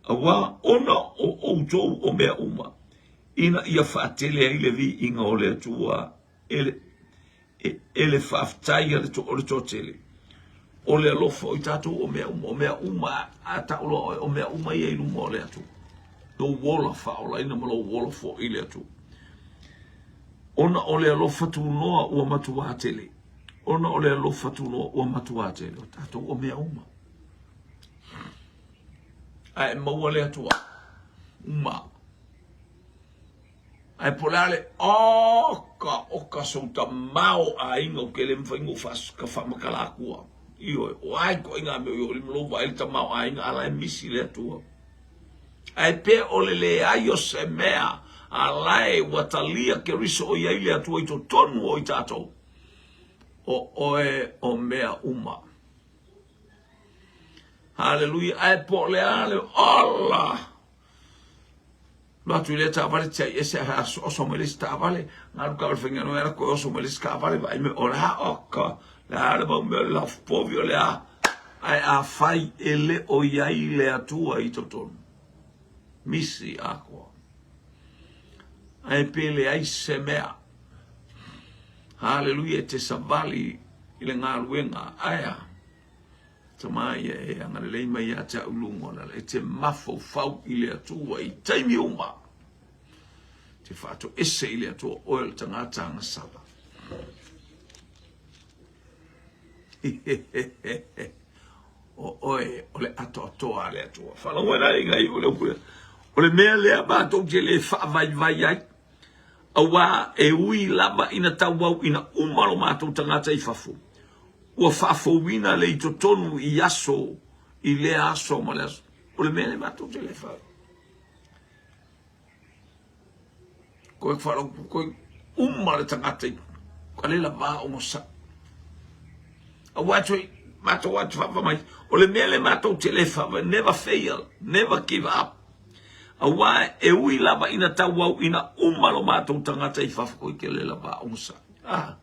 auā ona o outou o mea uma, ina ia faatele ai le viiga o le Atua e le, e, e le faafetai a le, o le toatele. O le alofa o i tatou o mea uma, o mea uma, a tau loa oe, o mea uma ia i luma o le Atua. Lou ola faaolaina ma lou ola foi i le Atua. Ona o le alofa tunoa ua matuā tele. Ona o le alofa tunoa ua matuā tele. O tatou o mea uma. Ae maua le Atua. Uma. Ae po o le a le, oh God! Oka, oka sou tamaoaiga ou te le mafai ona ou faamatala atua. Ioe, o a ituaiga mea o i ou lima, lou vaai i le tamaoaiga a la e misi le Atua. Ae pe o le leai o se mea a la e ua talia Keriso o i ai le Atua i totonu o i tatou, o oe o mea uma. Haleluia! Ae po o le a le ola! Alu atu i lea taavale tiai ese ae oso mai le isi taavale, galu taavale faigaluega ala toe oso mai le isi taavale vaai mai o le a oka, le a le mau mea o le lafupovi o le a. Ae afai e le o i ai le Atua i totonu, misi atoa. Ae pe leai se mea. Haleluia, e te savali i le galuega. Ae a? Tama ia e agalelei mai ia te au luga o le ala, e te mafaufau i le Atua i taimi uma. Te faatoese i le Atua oe o le tagata agasala. O oe o le atoatoa a le Atua. Faalogo ai ngai o le upu lea. O le mea lea matou te le faavaivai ai. Auā e ui lava ina tauau ina uma lo matou tagata i fafo, ua faafouina le i totonu i aso i lea aso ma le aso. O le mea lea matou te le fai. Koe faalogo, koe uma le tagata i ka le lava ogasai. Auā toe matou atu faava mai, o le mea lea matou te le faava, never fail, never give up. Auā e ui lava ina tauau ina uma lo matou tagata i fafo koe ke le lava ogasai. Ah.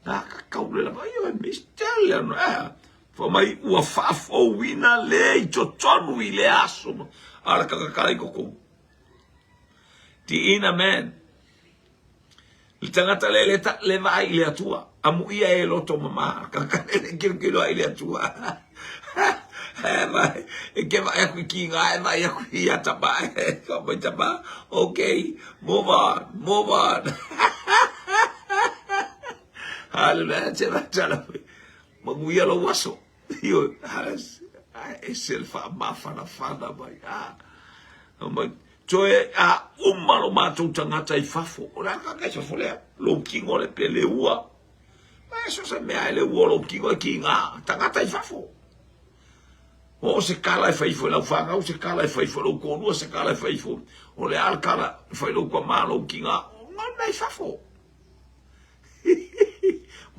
Nā ka kau le lava io e mistele ano eh. Fa mai ua faafouina le i totonu i le aso a le kakakala i koko. The inner man. Le tagata le le ta le vaai i le Atua, amuia e loto mama, ka le kilokilo ai i le Atua. E vai, e ke vai aku i ki ngā, e vai aku i a tama, e ka mai tama, okay, move on, move on. Hallelujah, te vai tala, manuia lou aso. Ioe, ese le faamafanafana mai. Ah, mai, toe a uma lo matou tagata i fafo. O le a kaka i fafo lea, lou kino le pe le ua. Ma e so se mea e le ua lou kino e ki ngā tagata i fafo. O se kala e fai ifo i lau whanau, se kala e fai ifo i lou kōlua, se kala e fai ifo. O le a le kala e fai lou kua lou ki ngā, o ngā mea i fafo.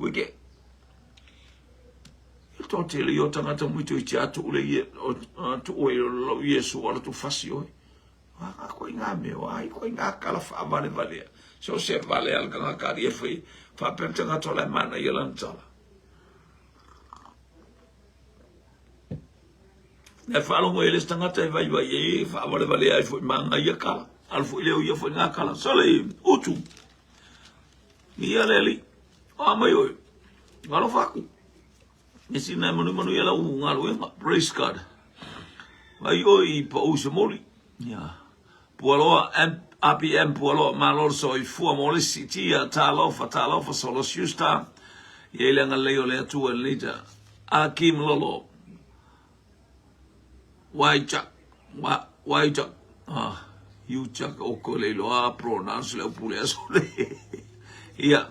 Ui ke, To tele i o tangata mui to iti atu ule ie o tu oi lo Iesu ala tu fasi oi. A ko i ngā mea o ai ko i ngā kala whaavale valea. So se vale al ka ngā kari e whai whapea tangata o lai mana i lana tala. E whaalongo e le tangata e vai vai e whaavale valea ai foi manga ia kala. Al foi leo ia foi ngā kala. Sole utu. Ia le alii, o a mai oe, alofa aku. E sina e manumanu ia lau galuega. Praise God. Vai oe i pau i se moli. Ia. Pualoa, M, RPM Pualoa, malo le soifua mo le siitia, talofa, talofa, Solo Schuster. Ia i le agalelei o le Atua i lenei ta. Akim Lolo. Wai Jack, wa, Wai Jack, ah, you Jack o ko le iloa pronounce le upu lea sole. Ia,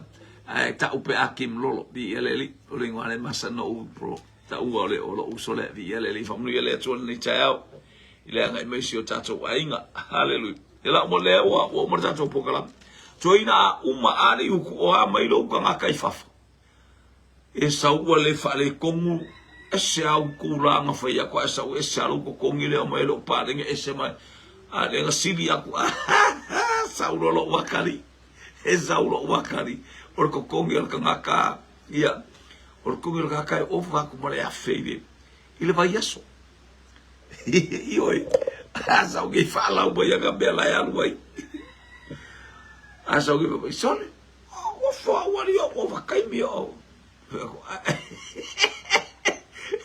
ae ta'u pe Akim Lolo, vi ia le alii, o le ingoa le masa no u pro, ta'ua o le o lo'u sole, vi ia le alii, faamanuia le Atua i lenei taeao, i le agai mai si o tatou aiga. Haleluia. E la uma lea ua, ua uma le tatou polokalame. Toeina a uma a le uku o a mai lou tagata i fafo. E sau ua le faaletonu, ese au tulaga fai atu ae sau ese a lou totogi lea mai lou paleni ese mai a lea na sili atu sau loa lou akali e sau lou akali o le totogi o le tagata ia o le totogi o le tagata e ova atu ma le afe i le i le vaiaso ioe a sau nei faalau mai ana mea la e alu ai a sau nei fai mai sole Ua fauali o ua whakaimi o.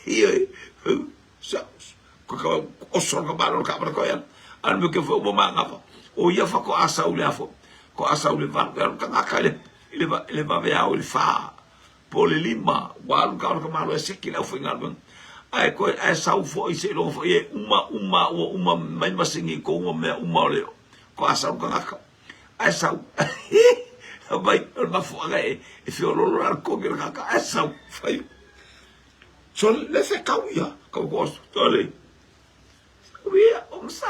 Ioe, ko oso ka malo ka mara koe an me ke fo mo manga o ia fa ko asa ule afo ko asa ule va ka ka ka le le va le va ve au le fa po le lima wa lu ka ka malo e seki le fo ngal ai ko ai sau fo i se lo fo e uma uma ua uma mai masingi ko uma mea uma o le ko asa ka ka. Ae sau. Mai, o le mafuaaga e, e feololo la le kogi o le kaka, ae sau, fai. So, le fekau ia, kau ko oso, tole. Ia, o msa,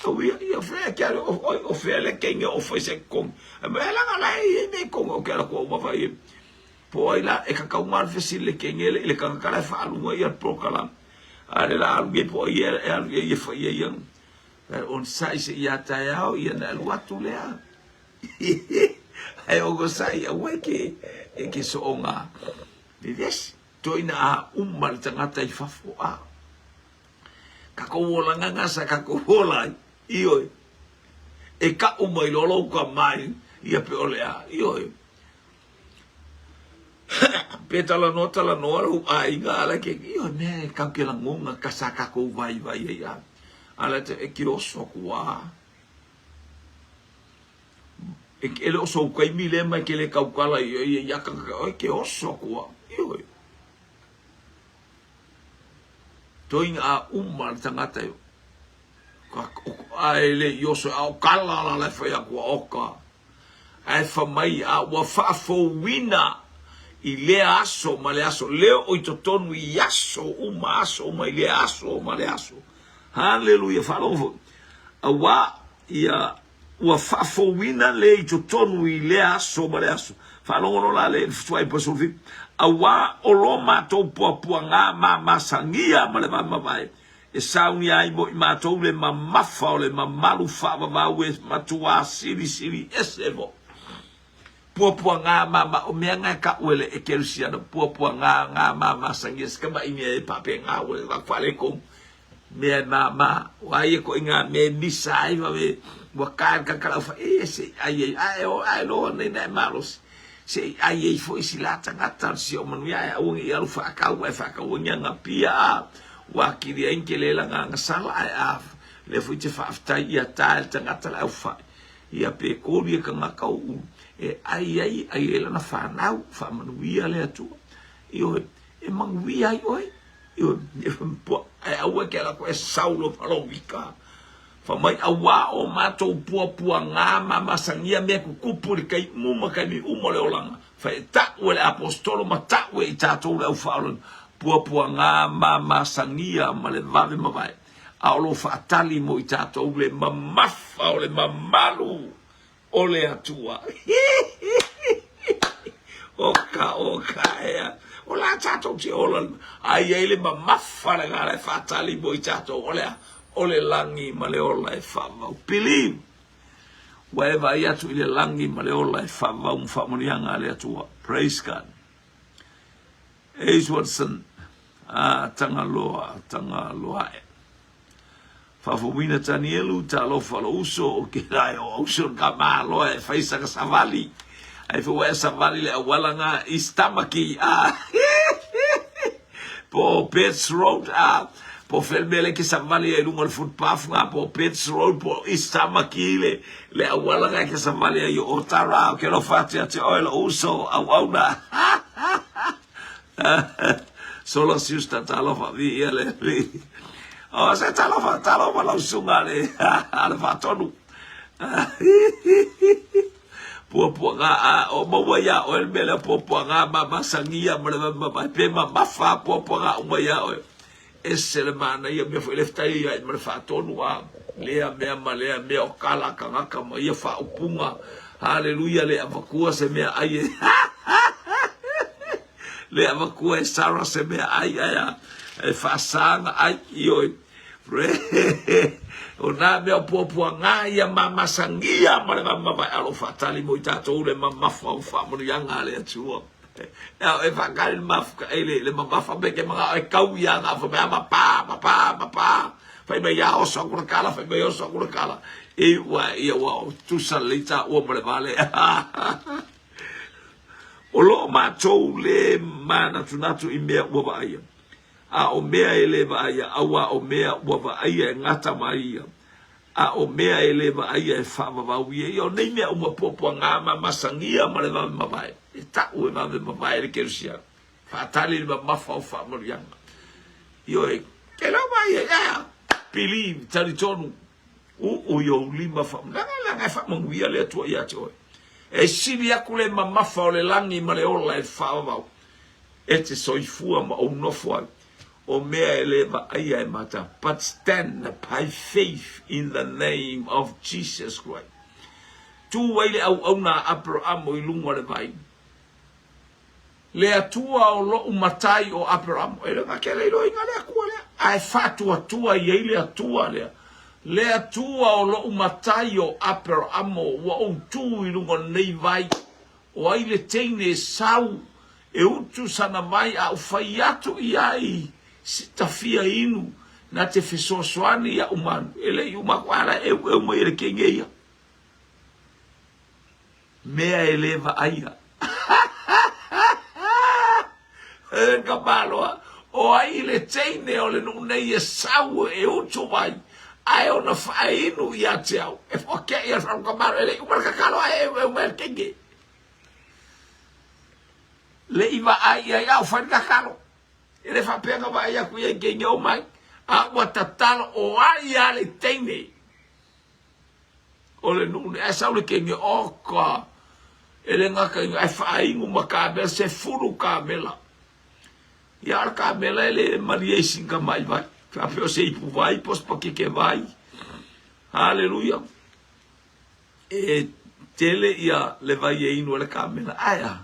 tau ia, ia fea ke ale, o, o, o fea le kenge o fai se kogi. E me langa la e i me kogi o ke ala kua uma fai. Po ai la, e kakau mal fesili le kenge le, le kaka kala e whaalunga ia prokalama. A le la alu e po ai e alu e fai e ia. Ae onosai seia taeao ia ona alu atu lea. Ae onosai aua e ke, e ke soonga vevesi. Toina a uma le tagata i fafo a. Kakou olaga na sa kakou ola ai. Ioe. E ka'u mai loa lou tama ia pe o le a. Ioe. Pe talanoa talanoa lou aiga ala ke ioe mea e kau ke lagona ka sa kakou vaivai ai a. Ala te e ke oso aku a. E, e le o sou kaimi le mai ke le kaukala i i ia ka ka ke oso aku a. Ioe. Toinga a uma le tangata e ka a e le i oso a o kala la le whai aku a oka. Ae fa mai a ua faafouina i lea aso ma le aso, leo o i totonu i aso uma, aso uma i lea aso ma le aso. Haleluia, faalogo foi. Auā ia ua faafouina le i totonu i lea aso ma le aso. Faalogo loa la le fuaiupu 17. Auā o lo matou puapuagā ma masagia ma le vamavae, E saunia ai mo i matou le mamafa o le mamalu faavavau e matuā silisili ese mo. Puapuagā ma ma o mea nga e ka'u e le ekelesiana puapuagā ngā ma masangia se kamaʻinia e pape ngā ua le faaletonu mea e māmā o aia koʻi ngā mea e misa ai vave ua ka le kakalau fa e se i ai ai ae o ae loa nei na e malosi se i ai ai foi si la tagata o si o manuia ae aua ne i alu faakau ae faakauagia ngā pia a Ua akili ai ke lela ngā sala ae a le foi te faafetai ia tae le tagata le aufai ia pe koli e kangaka o ulu e ai ai ai e lana whanau whaamanuia le Atua ioe e manuia ai oe ioe ae aua ke ala koe e saulo ma lou ika fa mai auā o matou puapuagā ma masagia mea kukupu i le kaimu ma kaimi uma o le olaga Fa e ta'u e le Aposetolo ma ta'u e i tatou le au faaolana, puapuagā ma masagia ma le vave mavae, a o lo faatali mo i tatou le mamafa o le mamalu o le Atua. Oka, oka, ea. O la tatou te ola, a i ai le mamafa le gala e faatali mo i tatou, o le a? O le lagi ma le ola e faavavau. Believe! Ua e vaai atu i le lagi ma le ola e faavavau ma faamanuiaga a le Atua. Praise God. Ace Watson, ah, Tagaloa, Tagaloae. Faafouina Tanielu, talofa lou uso, o ke la e o uso ka maloa e fai saka savali. Ai fo e savali le auala nga East Tamaki. Ah, po Pets Road a po Felmele ke savali ai lunga o le footpath nga po Pets Road po East Tamaki le le auala nga ke savali ai o Otara o ke alofa atu ia te oe lou uso auauna. Sola siusta talofa viia le Alii. O se talofa talofa lau susuga le a le faatonu. Puapuagā, a o maua iā oe le mea lea puapuagā ma masagia ma le ma pe mamafa puapuagā uma iā oe. Ese le manaia mea foi le ftai ai ma le faatonu a lea mea ma lea mea o kala kangaka ma ia faaupuga. Haleluia le avatua se mea ai e le avatua e Sarah se mea ai ai a e faasaga ai ioe. O nā mea o puapuagā ia mamasagia ma le vamavae alo faatali mo i tatou le mamafa o faamanuiaga a le Atua. E ao e whakari le mafuka e le, le mamafa me ke mga e kau ia ngā wha mea ma pā, ma pā, ma pā. Whai mai ia oso aku na kala, whai mai oso aku na kala. E ua ia ua o tusa leita ua ma le vale. O loo mātou le mānatunatu i mea ua vaaia. A o mea e le vaaia, auā o mea ua vaaia e gata mai ia, a o mea e le vaaia e faavavau ia ia, o nei mea uma puapuagā ma masagia ma le vave mavae, e taʻu e vave mavae le kerisiano, faatali le mamafa o faamanuiaga. Ioe, ke lau vaaia, ea, believe, talitonu, uu i ou lima faamanuiaga. leaga e faamanuia le Atua ia te oe. E sili atu le mamafa o le lagi ma le ola e faavavau, e te soifua ma ou nofo ai, o mea e le vaaia e mata, but stand by faith in the name of Jesus Christ. Tu ai le auauna a Aperamo i luga o le vai. Le Atua o loʻu matai o Aperamo. E le gake le iloiga le Atua lea. Ae faatuatua i ai le Atua lea. Le Atua o loʻu matai o Aperamo ua ou tu i luga o lenei vai. O ai le teine e sau e utu sana vai a ou fai atu i ai si tafia inu na te fesoasoani iaʻu manu. E le i uma aku a la e eueu mai e le teine ia. Mea e le vaaia. E ka maloa, o ai le teine o le nuu nei e sau e utu mai, ae ona faainu ia te au. E whakea ia whanau ka malo, e le uma le kakalo ae e eu mai le teine. Le i vaai ia au whai kakalo. E le whapea ka vaai aku ia i teine o mai. A ua tatalo o ai a le teine. O le nuu nei, ae sau le kenge, oka, e le gata i ae faainu ma kamela, 10 kamela. Ia, o le kamela e le malie i sina tamai vai, faapea o se ipu vai po o se pakeke vai. Haleluia. E tele ia le vai e inu ai le kamela, ae a?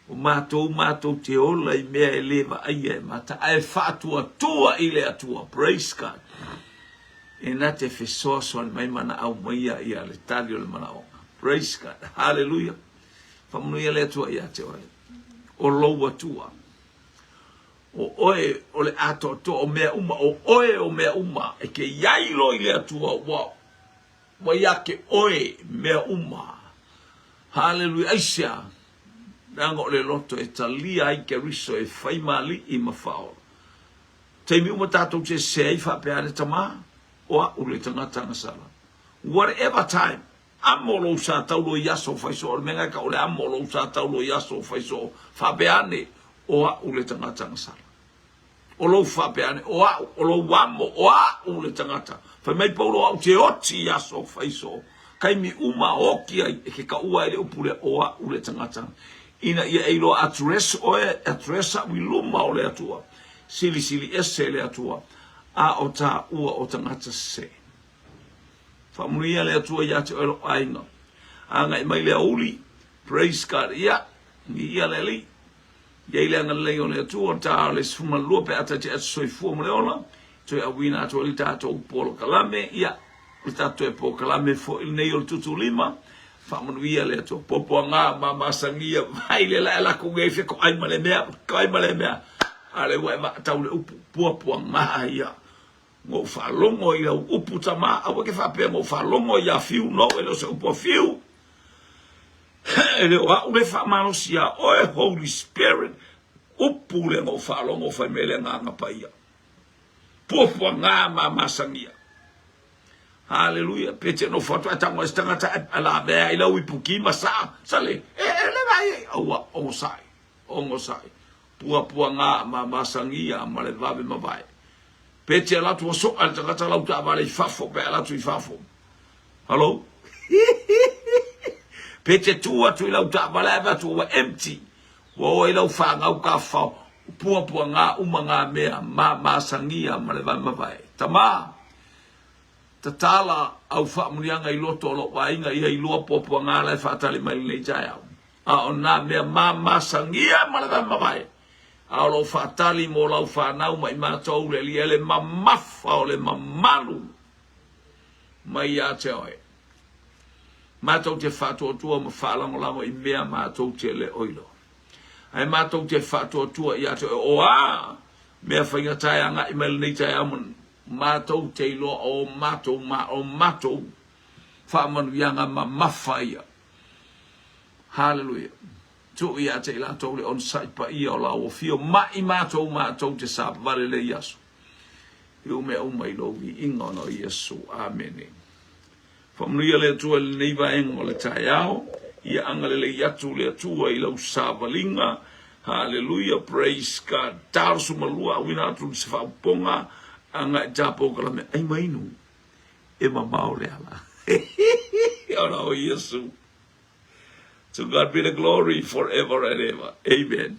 O matou matou te ola i mea e le vaaia e mata, ae faatuatua i le Atua. Praise God. E na te fesoasoani mai ma na aumaia ia le tali o le manaoga. Praise God. Hallelujah. Faamanuia le Atua ia te oe. O lou Atua. O oe o le atoatoa o mea uma, o oe o mea uma, e ke iai loa i le Atua, ua Ua ia te oe mea uma. Haleluia. Aisea? Leaga o le loto e talia ai Keriso e fai ma alii ma faaola. Taimi uma tatou te sese ai faapea ane tama, o a'u le tagata agasala. Whatever time, amo lou sa taulo i aso fai soo, o le mea lena e tau o le amo lou sa taulo i aso fai soo, faapea ane, o a'u le tagata agasala. O lou faapea ane, o a'u, o lou amo, o a'u le tagata. Fai mai Paulo, o a'u te oti i aso fai soo, taimi uma oti ai, e ke kaua ai le upu lea, o a'u le tagata. Ina ia e iloa address oe, address a'u i luma o le Atua, silisili ese le Atua, a o taua o tagata sese. Faamanuia le Atua ia te oe lou aiga. Agai mai le aoauli, praise God, ia, viia le Alii. I ai le agalelei o le Atua, ta o le 12 pe a ta te aso soifua ma le ola, toe auina atu ai le tatou polokalame, ia, o le tatou toe polokalame foi lenei o le Tutulima, faamanuia le Atua. Puapuaga ma masagia, vai le lae lako nei fe ko ai ma le mea, ko ai ma le mea. A le ua e vaatau le upu, puapuaga ia. Ngou faalogo i lau upu tama, aua ke faapea ngou faalogo ia fiu, no, e le o se upu a fiu. E le o a'u le faamalosi iā oe, Holy Spirit, upu lea na ou faalogo fai mai le Agaga Paia. Puapuaga ma masagia. Haleluia. Pe te nofo atu ae tago ai se tagata ae lavea i lau ipuki ma saa, sale, e, e le vai ai. Aua, onosai, onosai. Puapuaga ma masagia ma le vave mavae. Pe te alu atu ua soa le tagata lau taavale i fafo pe alu atu i fafo. Hello? Pe te tū atu i lau taavale ae vaai atu ua empty. Ua o ai lau whāngau ka whao. Puapua ngā uma ngā mea ma masangia ma le vae mavae. Tama, tatala au whaamunianga i loto o lou aiga ia iloa puapua ngā la e whaatali mai lenei taeao. A o nā mea ma masangia ma le vae mavae. A o lo o faatali mo lau fanau ma i matou le Alii le mamafa o le mamalu mai ia te oe. Matou te faatuatua ma faalagolago i mea matou te le o iloa. Ae matou te faatuatua ia te oe, o a mea faigata e agai mai lenei taeao ma matou te iloa o matou ma o matou faamanuiaga mamafa ia. Haleluia. Tuu ia te i latou le onosai paia o lau afio ma'i matou matou te savavale lei aso. I u mea uma i lou viiga ona o Iesu. Amene. Faamanuia le Atua i lenei vaega o le taeao. Ia agalelei atu le Atua i lau savaliga. Haleluia, praise God. 42 auina atu i se faaopoopoga agai tapo kalame ai ma inu e mamao le ala. Ona o Iesu. To God be the glory forever and ever. Amen.